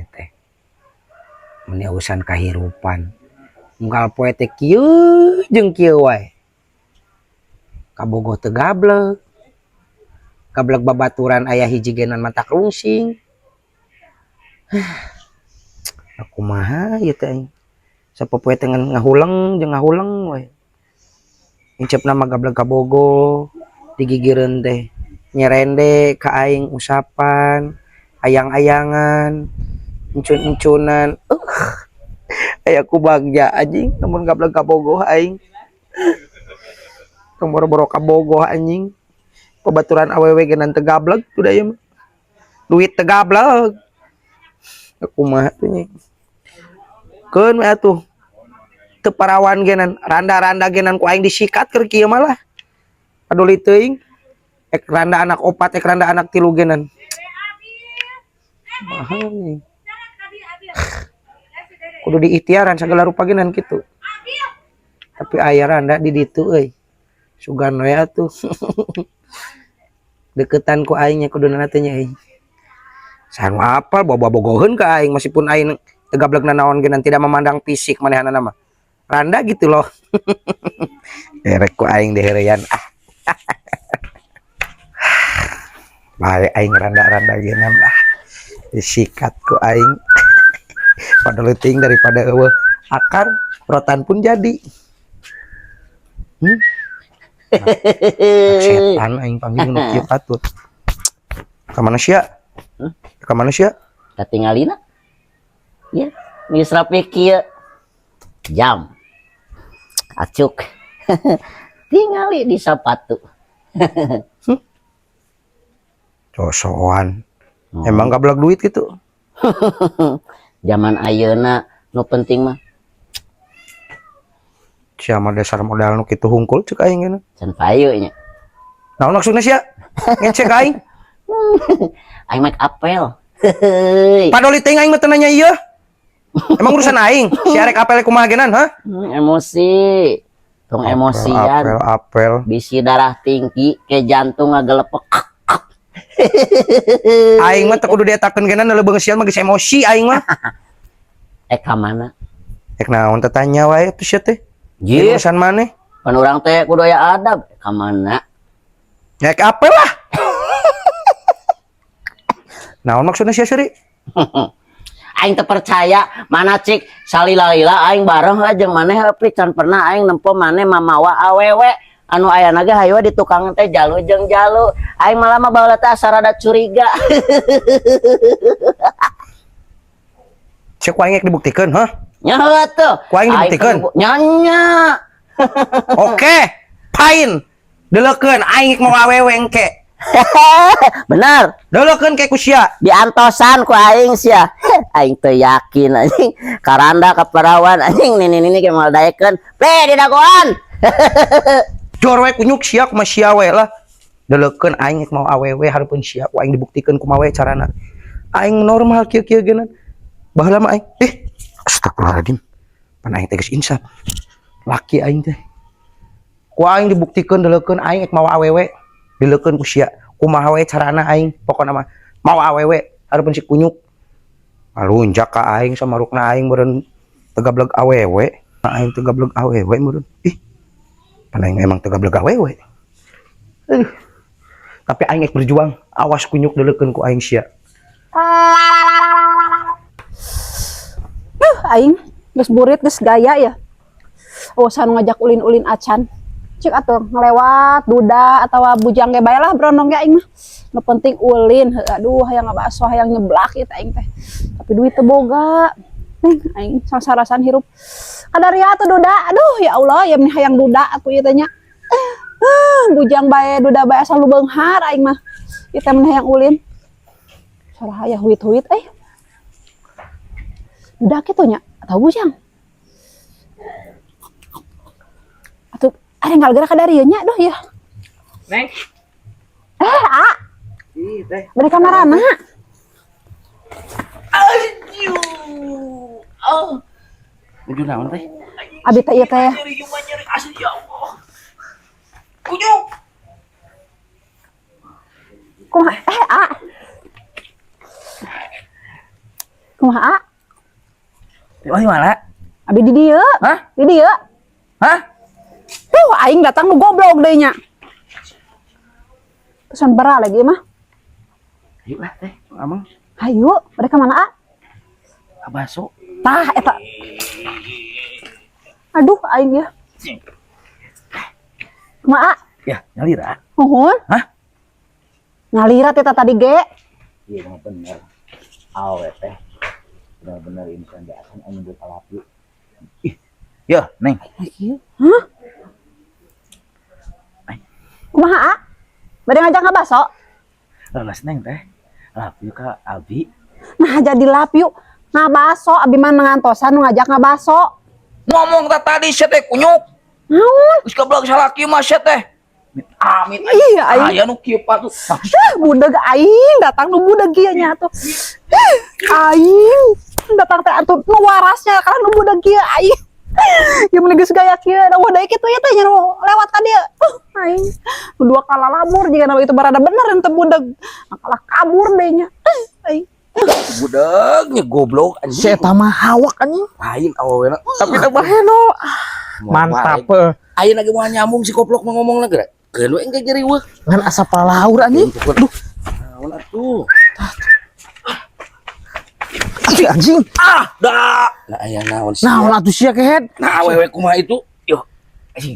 Abi teh. Mun urusan kahirupan. Unggal poe teh kieu jeung kieu wae. Kabogoh teu gablek. Gablek babaturan aya hiji genan matak rungsing. Kumaha ieu teh aing. Sapopoe teh ngan ngahuleng jeung ngahuleng we. Incepna mah gablek kabogoh, digigireun teh nyerende ka aing usapan, ayang-ayangan, encun-encunan. Aya ku bagja anjing lamun gablek kabogoh aing. Tong boro-boro kabogoh anjing. Babaturan awewe genan teu gablek tuh da ieu mah. Duit teu gablek. Kumaha tuh nya. Keun we atuh. Teu parawan genan, randa-randa genan ku aing disikat keur kieu mah lah. Paduli teuing. Ek randa anak opat, ek randa anak tilu genan. Mahal nih. Kudu diikhtiaran segala rupa genan kitu. Tapi aya randa di ditu euy. Sugan we atuh. Deketan ku aing nya kuduna teh nya euy. Saha nu apal boga-bogoheun ka aing meskipun aing teu gablek nanaon genan tidak memandang fisik manehanna mah. Randa gitu loh. Erek ku aing diheureyan ah. Bae aing randa-randa genan ah. Disikat ku aing. Padahal teuing daripada eueuh akar rotan pun jadi. Setan aing panggil nu kieu patut. Ka mana sia? Ka mana sia? Katingalina. Ya, geus rapi kieu. Jam. Acuk. Tingali di sapatu. Cosoan. Emang gablek duit gitu? Zaman ayeuna nu penting mah Sia mah dasar modal nu kitu hungkul cek aing geuna. Can payu nya. Naon maksudna sia? Ngecek aing. Aing mah apel. Heuy. Padoli teuing aing mah teu nanya ieu. Emang urusan aing? Si arek apel kumaha genan, ha? Emosi. Tong emosian. Apel, apel. Bisi darah tinggi ke jantung ngagelepek. Aing mah teu kudu dietakeun genan leubeung sial mah geus emosi aing mah. Ka mana? Ek naon teh tanya wae atuh sia teh. Jih. Urusan maneh? Pan urang teh kudu aya adab. Ka mana? Ya ek apel lah. Naon maksudna sia Suri? Aing teu percaya mana cik salila-lila aing bareng jeung maneh euy can pernah aing nempo maneh mamawa awewe anu ayana ge hayu di tukang teh jalu jeung jalu. Aing malah mah baheula teh asa rada curiga. Cek ku aing dibuktikan, hah? Nya heuh tuh. Ku aing dibuktikan. Nya nya. Oke, fine. Deleukeun aing mau awewe engke. Benar. Deleukeun ke ku sia. Diantosan ku aing sia. Aing teu yakin anjing. Karanda ka perawan anjing nini-nini ge moal daekeun. Pe di dagoan. Jor we kunyuk sia kumaha sia we lah. Deleukeun aing mau awewe hareupeun sia ku aing dibuktikan kumaha we carana. Aing normal kieu-kieu geunan. Baheula mah aing astagfirullahaladzim. Pan aing teh geus insaf. Laki aing teh. Ku aing dibuktikan deleukeun aing mau awewe. Dileukeun ku sia. Kumaha we carana aing pokona mah mau awewe hareupeun si kunyuk. Alunjak ka aing samarukna aing meureun teu gableg awewe. Aing teu gableg awewe meureun. Ih. Pan aing emang teu gableg awewe. Aduh. Tapi aing ek berjuang, awas kunyuk deleukeun ku aing sia. Aing geus burit geus gaya ya. Awasan ngajak ulin-ulin acan. Cik atuh ngelewat duda atawa bujang ge bae lah brondong ge aing mah. Nu penting ulin. Heuh, aduh hayang ngabaso hayang nyeblak ieu teh aing teh. Tapi duit teu boga. Aing sangsarasan hirup. Kadaria atuh duda. Aduh ya Allah, ya meni hayang duda atuh ieu teh nya. Bujang bae duda bae asal nu beunghar aing mah. Ieu teh meni hayang ulin. Salah aya huit-huit euy. Duda kitu nya atau bujang? Atuh ada nggak gerak dari nya doh ya. Neng. A. Ih, teh. Beri kamarana. Aduh. Oh. Nuju naon teh? Abi teh ieu teh. Nyeri nyeri asli ya Allah. Kunyuk. Kumaha? A. Kumaha? Oh, di mana? Abi di dieu. Hah? Di dieu. Hah? Tuh aing datang nu goblok deui nya. Pesan bara lagi mah. Ayo lah teh, amang. Hayu, mereka mana ah? Baso. Tah eta. Aduh aing ya. Kumaha? Ya, nyalira. Nuhun. Hah? Nyalira teh tadi ge. Iya emang bener. Awe teh bener-bener ini kan akan nyebut alapi. Ih, ya, Neng. Hah? Kumaha ah? Bade ngajak ngabaso? Leles Neng teh. Love you ka Abi. Nah jadi love you. Ngabaso abi mah ngantosan nu ngajak ngabaso. Ngomong tak tadi sia teh kunyuk. Naon? Geus goblok salaki mah sia teh. Amit amit. Iya, aing. Aya nu kieu patuh. Ah, budeg aing datang nu budeg kieu nya atuh. Aing datang teh atuh nu warasnya karena nu budeg kieu aing. Ya mun geus gaya kieu da deui kitu ya teh nya nu lewat ka dieu. Aing nu dua kala labur jiga itu barada bener ente budeg. Kalah kabur deui nya. Aing. Budegnya goblok anjing. Si eta mah hawak anjing. Lain awewena. Tapi teh baheno. Mantap. Eh. Ayeuna ge moal nyambung si goblok mah ngomongna geura. Keun we engke jadi weuh. Ngan asa palaur anjing. Aduh. Naon atuh? Anjing anjing. Ah, dah. Nah, aya naon sih? Naon atuh sia kehed? Nah, awewe kumaha itu? Yo, anjing.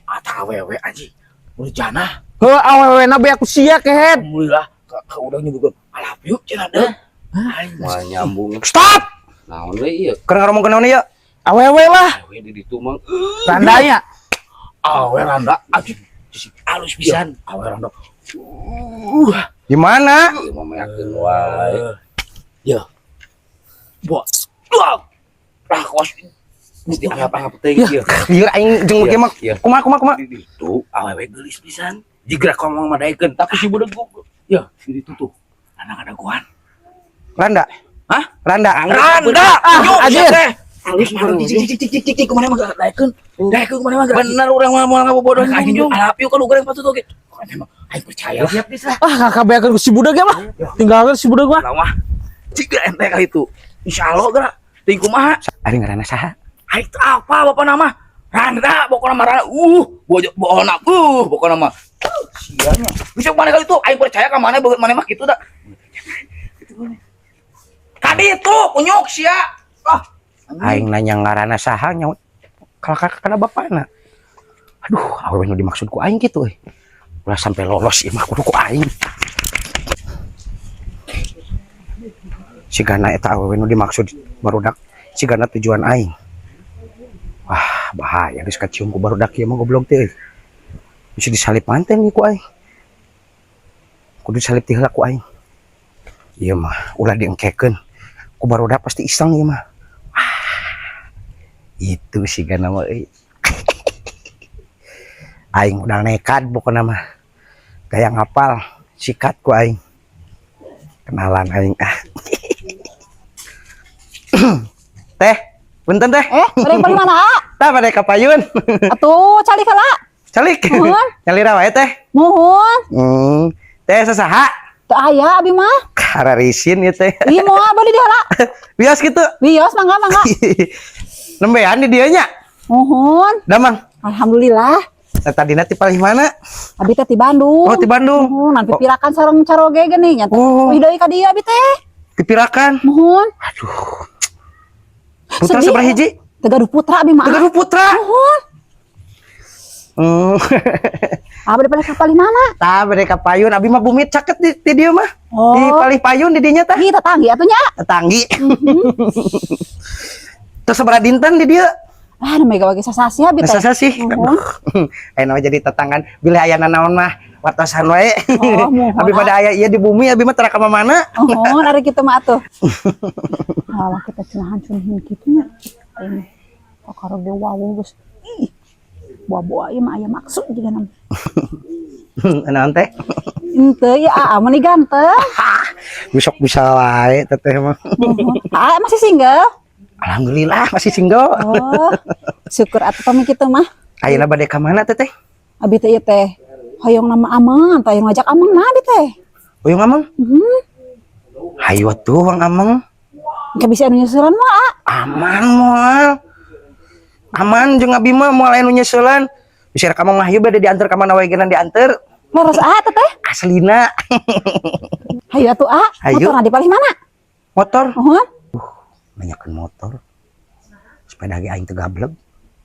Atah awewe anjing. Mulut janah. Heuh awewena be aku sia kehed. Alhamdulillah, ka urang nyebutkeun I love you cenah deh. Aing Moal nyambung. Stop! Naon we ieu? Keur ngomong naon ieu? Awewe lah. Awe di ditu mah. Randanya. Awe randa anjing. Halus pisan. Awe randa. Di mana? Ieu mah meakeun wae. Ya. Buat. Dua. Ah, kos. Mesti anggap-anggap teuing ieu. Lieur aing jeung Iya, mah iya. kumaha kumaha kumaha. Di ditu awewe geulis pisan. Jigra ngomong madaekeun tapi si budak goblok. Ya, di ditu tuh. Anak ada guan. Randa. Hah? Randa. Randa. Ah, anjir. Halus mah cik cik cik cik cik cik kumaha mah daekeun. Daekeun kumaha mah bener urang mah moal ngabobodoh anjing I love you kalau goreng patut oge. Memang aing percaya. Siap bisa. Ah kakak beakeun ku si budak ya mah. Tinggalkeun si budak mah. Lah mah. Cik ente kali itu. Insyaallah geura. Teuing kumaha? Ari ngaranna saha? Ari teu apa bapak nama? Randa pokokna mah Randa. Bohona pokokna mah. Sianya. Bisa mana kali itu aing percaya ka mana beungeut maneh mah kitu da. Kadi itu kunyuk sia. Ah, Aing nanya ngaranna saha nyaut kalakar kana bapana. Aduh, awewe nu dimaksud ku aing kitu euy. Ulah sampai lolos ieu mah kudu ku aing. Sigana eta awewe nu dimaksud barudak sigana tujuan aing. Wah, bahaya geus kacium ku barudak ieu mah goblok teh euy. Bisa disalip manten ieu ku aing. Kudu disalip ti heula ku aing. Ieu mah ulah diengkekeun. Ku barudak pasti iseng ieu mah. Itu sih gana mah euy. Aing udah nekat pokoknya mah. Gaya ngapal sikat ku aing. Kenalan aing ah. Teh, punten teh. Eh, bade beli mana ah? Tah bade ka payun. Atuh calik heula. Calik. Muhun. Nyalira wae teh. Muhun. Teh sasaha? Teu aya abi mah. Kararisin ieu teh. Ih moal bade di heula. Bias kitu. Wios mangga mangga. Nembean di dieu nya. Muhun. Damang. Alhamdulillah. Nah, tadina ti palih mana? Abi teh ti Bandung. Oh, ti Bandung. Muhun, nanti Oh. pirakan sareng caroge geuning nya teh. Oh. Wih deui ka dieu abi teh. Pipirakan. Muhun. Aduh. Putra Sedih. sabaraha hiji? Teu gaduh putra abi mah. Teu gaduh putra. Muhun. Ah, bade pada ka palih mana? Tah bade ka payun abi mah bumi caket di dieu mah. Oh. Di palih payun di dinya tah. Ih, tetanggi atuh nya. Tetanggi. Terus sabaraha dinten di dieu? Ah, namanya gawe sasasi abi teh. Sasasi. Muhun. Ayeuna mah jadi tetanggan bilih aya nanaon mah wartosan wae. Oh, muhun, Abi pada aya ieu di bumi abi mah tara ka mana. Oh, ari kitu mah atuh. Alah kita cenah hancurhin kitu nya. Aing kakara ge wawuh geus. Ih. Boa-boa ieu mah aya maksud jiga nama. Naon teh? Henteu ya aa mah ganteng. Besok bisa wae teteh mah. Muhun. Aa masih single? Alhamdulillah masih single. Oh, syukur atuh pami kitu mah. Ayeuna bade ka mana teteh? Abi teh ieu teh hoyong nama ameng, tah hoyong ngajak ameng na abi teh. Hoyong ameng? Mhm. Hayu atuh wang ameng. Engke bisa anu nyusulan mah, ah. Aman moal. Aman jeung abi mah moal aya nu nyeuselan. Bisa rek ka mah ieu bade diantar ka mana wae geuna diantar. Leres ah teteh. Aslina. Hayu atuh ah. Hayu. Motorna di palih mana? Motor. Nuhun. Nanyakeun motor. Sepeda ge aing teu gableg.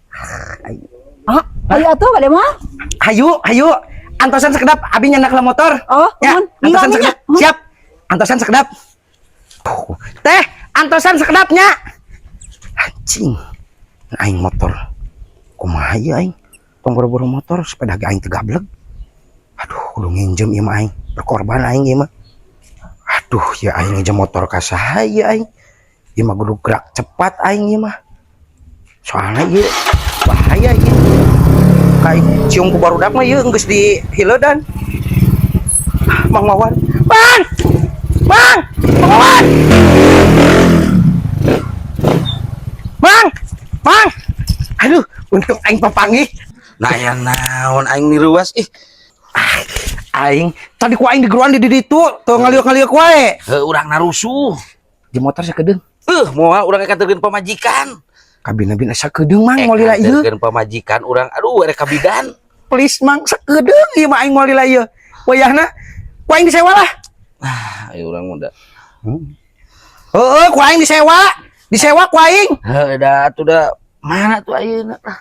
Ah, aing. Ah, hayu atuh bade mah. Hayu, hayu. Antosan sekedap, abi nyandak lah motor. Oh, ya, nuhun. antosan Minggu, sekedap. minggu. Siap. Antosan sekedap. Tuh. Teh, antosan sekedapnya. Anjing. Aing motor. Kumaha ieu aing? Tong boro-boro motor, sepeda ge aing teu gableg. Aduh, kudu nginjem ieu mah aing. Berkorban aing ieu mah. Aduh, ya aing nginjem motor ka saha ieu aing? Ieu mah kudu gerak cepat aing ieu mah. Soalnya ieu bahaya ieu. Kayak cium ku barudak mah ieu geus di hileudan. Ah, Mang Wawan. Bang! Bang! Mang Wawan! Bang! Bang! Aduh, untung aing papanggih. Nah, ya naon aing niruas ih. Ah, aing tadi ku aing digeruan di ditu, tuh ngaliuk-ngaliuk wae. Heuh, urang narusuh. Di motor sakedeung. Moal urang kanterkeun pamajikan. Kabina-bina sakedeung mang moal lila ieu. Kanterkeun pamajikan urang, aduh erek kabidan. Please mang sakedeung ieu mah aing moal lila ieu. Wayahna ku aing disewa lah. Ah, ayo urang muda. Heeh, ku aing disewa. Disewa ku aing. Heuh, da atuh da mana tuh ayeuna lah.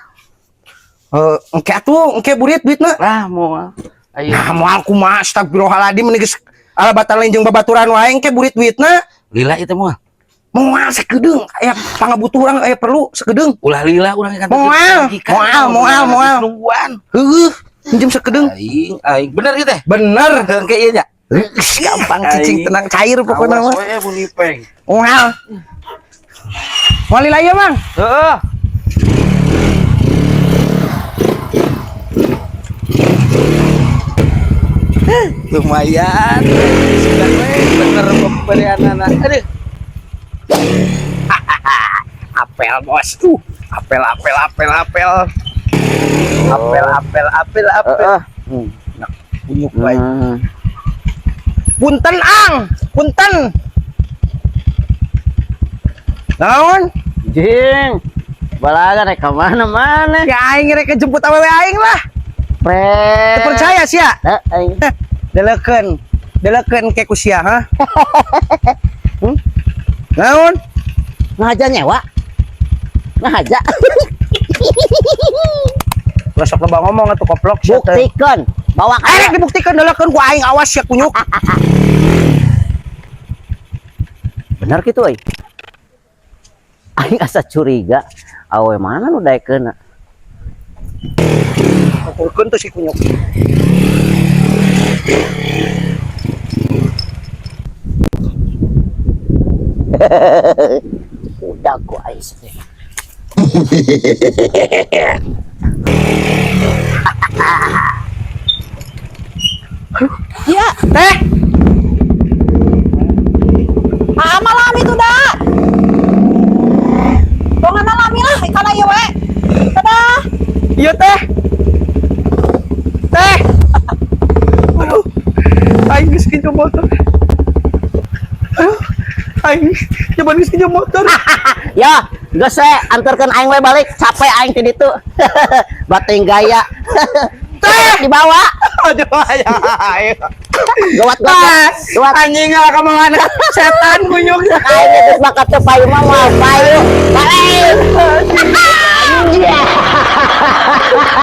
Heuh, engke atuh, engke burit duitna. Lah moal. Ayeuna. Nah, moal kumaha astagfirullahaladzim meni geus ala batal lain jeung babaturan wae engke burit duitna. Lila ieu teh moal. Moal sakedeung aya pangabutuh urang aya perlu sakedeung. Ulah lila urang kanterkeun Moal, pamajikan. moal, moal, moal. Nungguan. Heueuh, minjem sakedeung. Aing, aing bener ieu teh. Bener. Heuh, engke ieu nya. Gampang cicing tenang cair pokoknya Awas mah. we mun ipeng. Moal. Moal lila ieu, Mang. Heeh. Lumayan. Sudah we bener pemberian anak. Aduh. Apel bos. Apel apel apel apel. Apel apel apel apel. Nah, punyuk bae. Punten ang, punten. Naon? Jing. Balaga rek ka mana-mana. Ya aing rek jemput awewe aing lah. Pre. Teu percaya sia? Eh, aing. Delekeun. Delekeun ke ku sia, ha? Hmm? Naon? Ngaja nyewa. Ngaja. Lah sok loba ngomong atuh koplok sia teh. Buktikan. Bawa ka. Aing dibuktikan delekeun ku aing awas sia kunyuk. Bener gitu euy. Aing asa curiga. Awe mana nu daekeun? Kumpulkeun tuh si kunyuk. Udah ku aing sih. Iya, Teh, ah malam itu dah. Tongana lami lah kana ieu we. Dadah. iya teh. Teh. Aduh. Aing geus kinjom motor. Aduh. Aing nyoba geus kinjom motor. Ya, geus we anterkeun aing we balik, capek aing ti ditu. Bating gaya. Teh dibawa. Aduh, ayo. Gawat gawat. Gawat. Anjing lah kamu mana setan kunyuk. Aing geus bakat teu payu mah moal payu. Ba